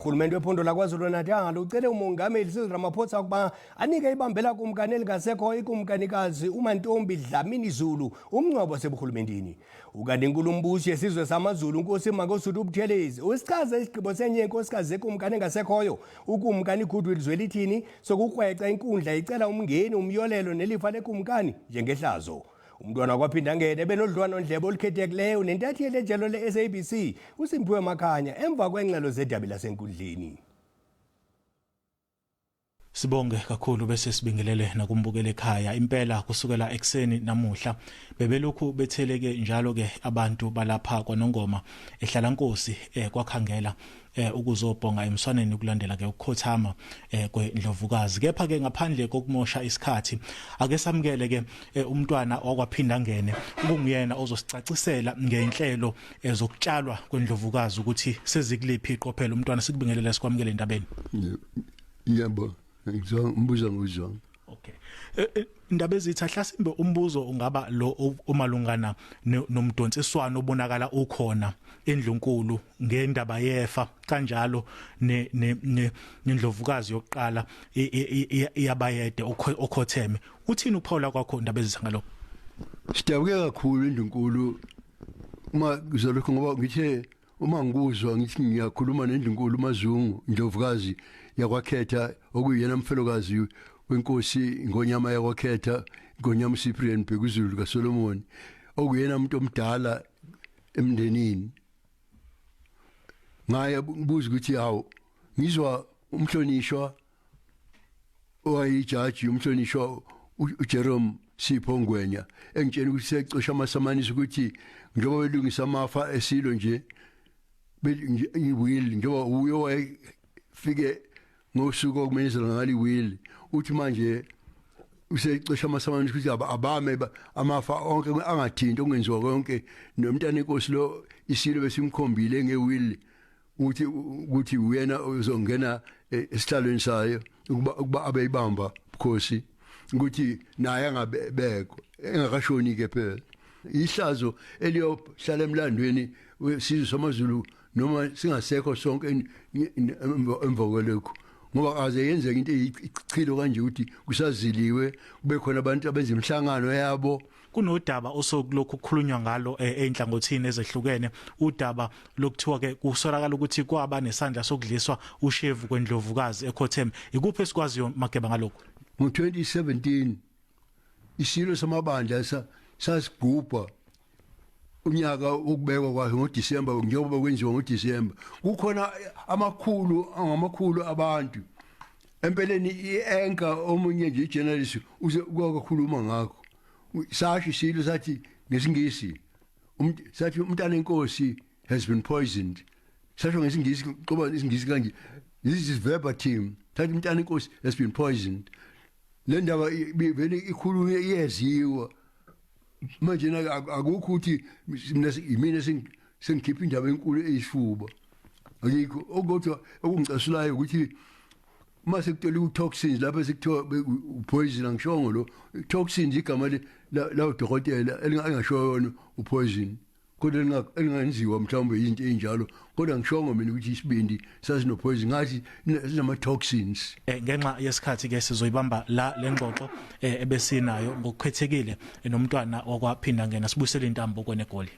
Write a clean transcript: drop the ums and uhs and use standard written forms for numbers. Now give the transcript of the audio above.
Urhulumente wephondo laKwaZulu-Natal ucele uMongameli Cyril Ramaphosa ukuba anike ibambela kumkani elingasekho ikumkanikazi uMantombi Dlamini Zulu umngcwabo waseburhulumenteni. Ukanti inkulumbuso yesizwe samaZulu uNkosi Mangosuthu Buthelezi usichaze isigqibo senye yenkosikazi zekumkani engasekhoyo uKumkani Goodwill Zwelithini sokukrweca inkundla icela umngeni umyolelo nelifa lekumkani njengehlazo. Umntwana wakwaPhindangene ebenodliwano-ndlebe olukhethekileyo nentatheli ejelo le-SABC uSimphiwe Makhanya emva kweengxelo zedabi lasenkundleni. Sibonge kakhulu bese sibingelele nakumbukele ekhaya impela kusukela ekseni namuhla bebelokhu betheleke njalo ke abantu balapha kwaNongoma ehlala Nkosi eh, kwakhangela ukuzobhonga emswaneni ukulandela ke ukukhothama kwendlovukazi. Kepha ke ngaphandle kokumosha isikhathi ake samukele ke umntwana wakwaphinda ngene ukunguyena ozosicacisela ngenhlelo zokutshalwa kwendlovukazi ukuthi sezikuliphi iqophelo. Umntwana, sikubingelele, sikwamukele endabeni. Yebo, ngizwa ngizwa. Okay. Indaba ezithi ahlasimbe umbuzo ungaba lo omalungana nomdonsiswano obonakala ukhona endlunkulu ngendaba yefa kanjalo ne nendlovukazi yokuqala iyabayede okhotheme. Uthini ukuphawula kwakho, indaba ezitha, ngalokho? Sidabuke kakhulu indlunkulu uma kuzolokho, ngoba ngithe uma ngikuzwa ngithi ngiyakhuluma nendlunkulu uMazungu, indlovukazi yakwakhetha, okuyena mfelokazi wenkosi Ngonyama yakwakhetha, Ngonyama Cyprian Bhekuzulu kaSolomon, okuyena umuntu omdala emndenini. Ngaye ngibuza ukuthi, hawu, ngizwa umhlonishwa owayijaji, umhlonishwa uJerome Sipho Ngwenya, engitshela ukuthi secosha amasamanisi ukuthi njengoba belungisa amafa esilo nje, i-will, njengoba uye wayefike ngosuku okumenyezelwa ngalo i-will, uthi manje usecisha amasamanisi ukuthi abame amafa onke angathinti, okungenziwa konke nomntana inkosi lo isilo besimkhombile nge-will ukuthi uyena uzongena esihlalweni sayo ukuba abeyibamba bukhosi, ukuthi naye angabekho engakashoni ke. Phela ihlazo eliyohlala emlandweni wesizwe samaZulu noma singasekho sonke emva kwalokho, ngoba aze yenzeka into eyichilo kanje ukuthi kusaziliwe, kube khona abantu abenza imihlangano yabo. Kunodaba osokulokhu kukhulunywa ngalo einhlangothini ezehlukene, udaba lokuthiwa ke kusolakala ukuthi kwaba nesandla sokudliswa ushevu kwendlovukazi ekhotheme. Ikuphi esikwaziyo, Mageba, ngalokho? Ngo-2017 isilo samabandla sasigubha unyaka ukubekwa kwakhe ngoDisemba, njengoba kwenziwa ngoDisemba, kukhona amakhulu angamakhulu abantu. Empeleni i-anchor omunye nje, i-journalist, uze kwakhuluma ngakho. Sasho isilo sathi ngesiNgisi, sathi umntana enkosi has been poisoned. Sasho ngesiNgisi, qoba isiNgisi kanje, this is verbatim, sathi umntana enkosi has been poisoned. Le ndaba vele ikhulunywe, iyeziwa manje. Akukho ukuthi mina yimina sengikhipha indaba enkulu eyisifuba, akikho. Okukodwa okungicasulayo ukuthi uma sekuthola u-toxins lapho sekuthiwa upoison, angishongo lo toxins, igama la udokotela elingasho yona upoison, kodwa elingenziwa mhlawumbe izinto ey'njalo, kodwa ngishongo mina ukuthi isibindi sasino-poison, ngathi sinama-toxins. Ngenxa yesikhathi ke sizoyibamba la lengxoxo ebesinayo ngokukhethekile nomntwana wakwaphinda ngena. Sibuyisele intambo kwenegoli.